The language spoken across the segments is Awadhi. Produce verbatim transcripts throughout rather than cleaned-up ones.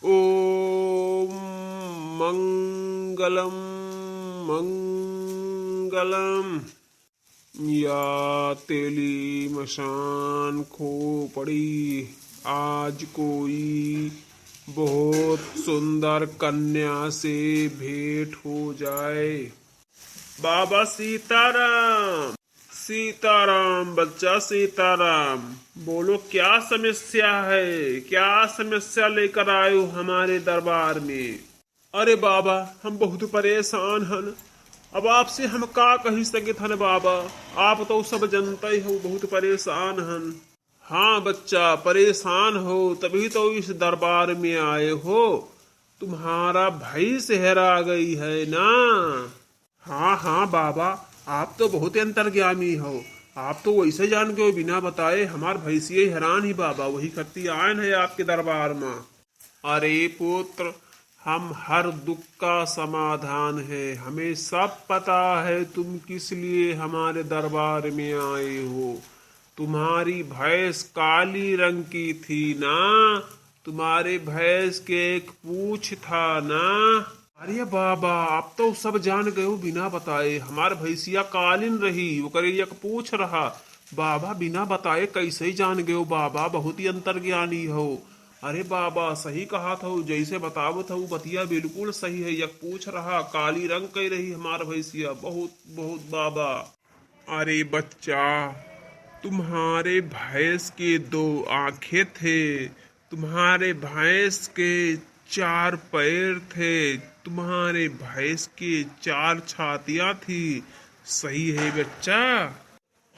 ओम मंगलम मंगलम। या तेली मशान खोपड़ी, आज कोई बहुत सुंदर कन्या से भेंट हो जाए। बाबा सीताराम। सीताराम बच्चा, सीताराम। बोलो, क्या समस्या है? क्या समस्या लेकर आए हो हमारे दरबार में? अरे बाबा, हम बहुत परेशान हन। अब आपसे हम का कही सकित हन बाबा, आप तो सब जनते हो, बहुत परेशान हन। हाँ बच्चा, परेशान हो तभी तो इस दरबार में आए हो। तुम्हारा भैंस हेरा गई है ना? हाँ हाँ बाबा, आप तो बहुत अंतर्यामी हो। आप तो वैसे जान गए हो बिना बताए, हमार भैंसिया हेरान ही बाबा, वही खत्ती आयन है आपके दरबार में। अरे पुत्र, हम हर दुख का समाधान है, हमें सब पता है तुम किस लिए हमारे दरबार में आए हो। तुम्हारी भैंस काली रंग की थी ना, तुम्हारे भैंस के एक पूँछ था ना। अरे बाबा, आप तो सब जान गए हो बिना बताए, हमार भैंसिया कालिन रही, ओकरे एक पूँछ रहा। बाबा, बिना बताए कैसे ही जान गए हो बाबा, बहुत ही अंतर्ज्ञानी हो। अरे बाबा, सही कहा था, जैसे बतावत हो बतिया बिल्कुल सही है। एक पूँछ रहा, काली रंग कई रही हमार भैंसिया। बहुत बहुत बाबा। अरे बच्चा, तुम्हारे भैंस के दो आंखें थे, तुम्हारे भैंस के चार पैर थे, तुम्हारे भैंस के चार छातियां थी। सही है बच्चा?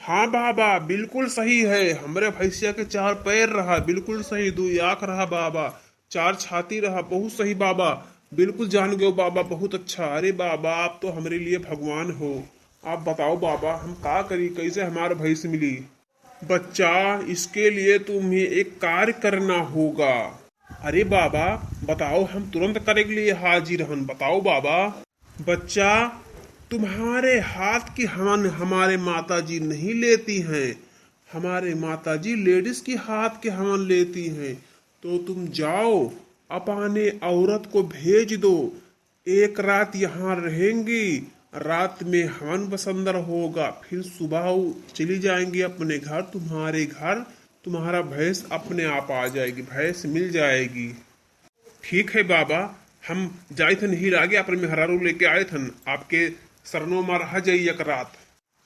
हाँ बाबा, बिल्कुल सही है। हमरे भैंसिया के चार पैर रहा, बिल्कुल सही। दो आँख रहा बाबा, चार छाती रहा। बहुत सही बाबा, बिल्कुल जान गयो बाबा, बहुत अच्छा। अरे बाबा, आप तो हमरे लिए भगवान हो। आप बताओ बाबा, हम का करी, कैसे हमार भैंस मिली? बच्चा, इसके लिए तुम्हें एक कार्य करना होगा। अरे बाबा, बताओ, हम तुरंत करे के लिए हाजिर हन। बताओ बाबा। बच्चा, तुम्हारे हाथ की हवन हमारे माता जी नहीं लेती हैं, हमारे माता जी लेडीज की हाथ के हवन लेती हैं। तो तुम जाओ, अपने औरत को भेज दो, एक रात यहाँ रहेंगी, रात में हवन बसंदर होगा, फिर सुबह वो चली जाएंगी अपने घर। तुम्हारे घर तुम्हारा भैंस अपने आप आ जाएगी, भैंस मिल जाएगी। ठीक है बाबा, हम जाइत हन, हीर आगे अपन मेहरारू लेके आइत हन, आपके शरणों में रह जाई एक रात।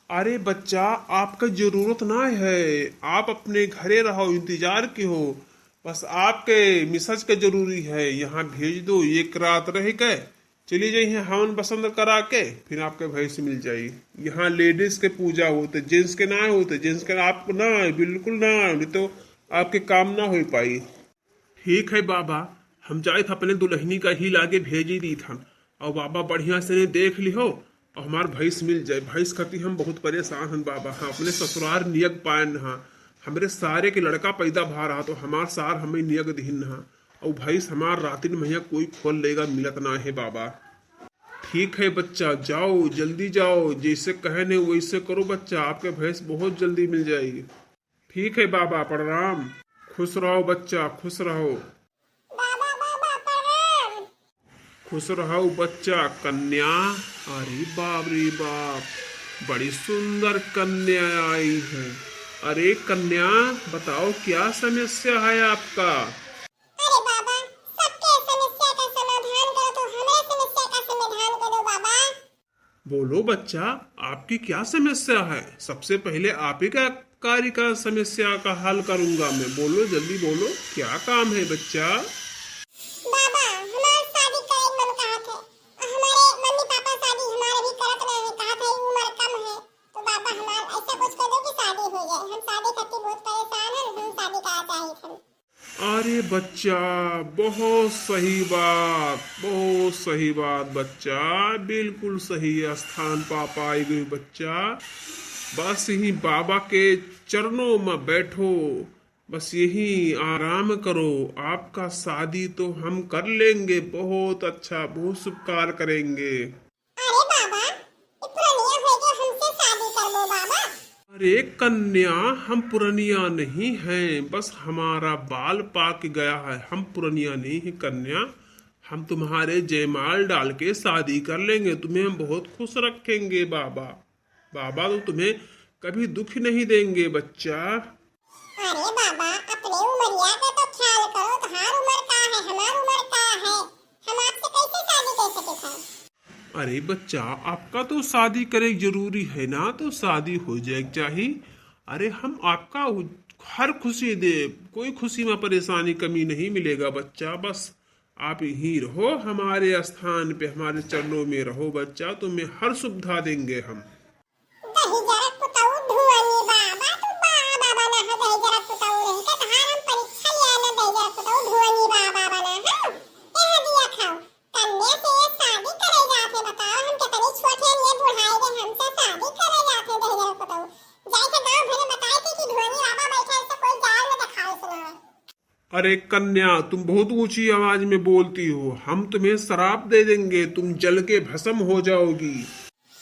अरे बच्चा, आपका जरूरत ना है, आप अपने घरे रहो, इंतजार की हो, बस आपके मिसेज के जरूरी है, यहाँ भेज दो, एक रात रह के चली जाई है हवन बसंत करा के, फिर आपके भैंस मिल जाई। यहाँ लेडीज के पूजा होते, जेंट्स के ना होते, जेंट्स के आपको ना है, बिल्कुल ना है, नहीं तो आपके काम ना हो पाई। ठीक है बाबा, हम जाइत अपने दुल्हनी का ही लागे भेजी दीत हन। और बाबा बढ़िया से ने देख लिहो, और हमार भैंस मिल जाए। भैंस खातिर हम बहुत परेशान हन बाबा। हाँ, अपने ससुरार नियग पायन हा, हमरे सारे के लड़का पैदा भा रहा तो हमार सार हमें नियग दिहिन हा, और भैंस हमार रातिन महिया कोई खोल लेगा, मिलत ना है बाबा। ठीक है बच्चा, जाओ, जल्दी जाओ, जैसे कहे ने वैसे करो बच्चा, आपके भैंस बहुत जल्दी मिल जाएगी। ठीक है बाबा, प्रणाम। खुश रहो बच्चा, खुश रहो। बाबा, बाबा, प्रणाम। खुश रहो बच्चा। कन्या, अरे बाप रे बाप, बड़ी सुंदर कन्या आई है। अरे कन्या, बताओ क्या समस्या है आपका? अरे बाबा, सबके समस्या का समाधान करो, तो हमारे समस्या का समाधान करो बाबा। बोलो बच्चा, आपकी क्या समस्या है? सबसे पहले आप ही का कार्य का समस्या का हल करूंगा मैं। बोलो, जल्दी बोलो, क्या काम है बच्चा? बाबा, हमार शादी करे मन कहा थे। हमारे मम्मी पापा शादी हमारे भी करत ना है, कहा थे उम्र कम है। तो बाबा, हमार ऐसा कुछ कर दो कि शादी हो जाए। हम शादी खातिर बहुत परेशान हैं, हम शादी का चाहिए थे। अरे बच्चा, बहुत सही बात, बहुत सही बात बच्चा, बिल्कुल सही स्थान पा पाई गई बच्चा। बस यही बाबा के चरणों में बैठो, बस यही आराम करो, आपका शादी तो हम कर लेंगे, बहुत अच्छा, बहुत शुभ कार्य करेंगे। अरे बाबा, ये पुरनिया हो गया, हमसे शादी कर लो बाबा। अरे कन्या, हम पुरनिया नहीं हैं, बस हमारा बाल पाक गया है। हम पुरनिया नहीं हैं कन्या, हम तुम्हारे जयमाल डाल के शादी कर लेंगे, तुम्हें हम बहुत खुश रखेंगे बाबा। बाबा तो तुम्हें कभी दुख नहीं देंगे बच्चा। अरे बाबा, अपने उमरिया का तो ख्याल करो, तुम्हार उम्र का है, हमार उम्र का है, हम आपसे कैसे शादी कर सके था? अरे बच्चा, आपका तो शादी करे जरूरी है ना, तो शादी हो जाए के चाही। अरे हम आपका हु-, हर खुशी दे, कोई खुशी में परेशानी कमी नहीं मिलेगा बच्चा। बस आप यहीं रहो हमारे स्थान पे, हमारे चरणों में रहो बच्चा, तुम्हें हर सुविधा देंगे हम। दहिजरा पुतऊ धुआनी बाबा, तू बाबा बना है दहिजरा पुतऊ, नहीं तो तहार हम परीक्षा लिया ना दहिजरा पुतऊ धुआनी बाबा बना है। कह दिया खाओ, कन्या से ये शादी करे जाते, बताओ हम कितनी छोटे हैं, ये बुढ़ाई में हमसे शादी करे जाते दहिजरा पुतऊ। जाके गांव भर में बताए थे कि धुआनी बाबा बैठा है, इसे कोई जाल में दिखाओ सुना। अरे कन्या, तुम बहुत ऊंची आवाज में बोलती हो, हम तुम्हें श्राप दे देंगे, तुम जल के भस्म हो जाओगी।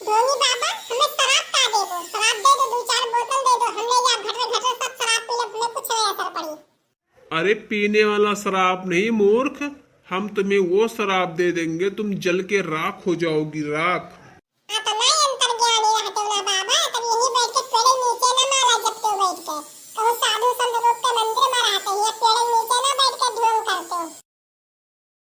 धोनी बाबा, हमें शराब का दे दो, शराब दे दो, दो चार बोतल दे दो, हम ले जाब घटर घटर सब शराब पी लेब, हमें कुछ नहीं असर पड़ी। अरे पीने वाला शराब नहीं मूर्ख, हम तुम्हें वो शराब दे देंगे, तुम जल के राख हो जाओगी, राख।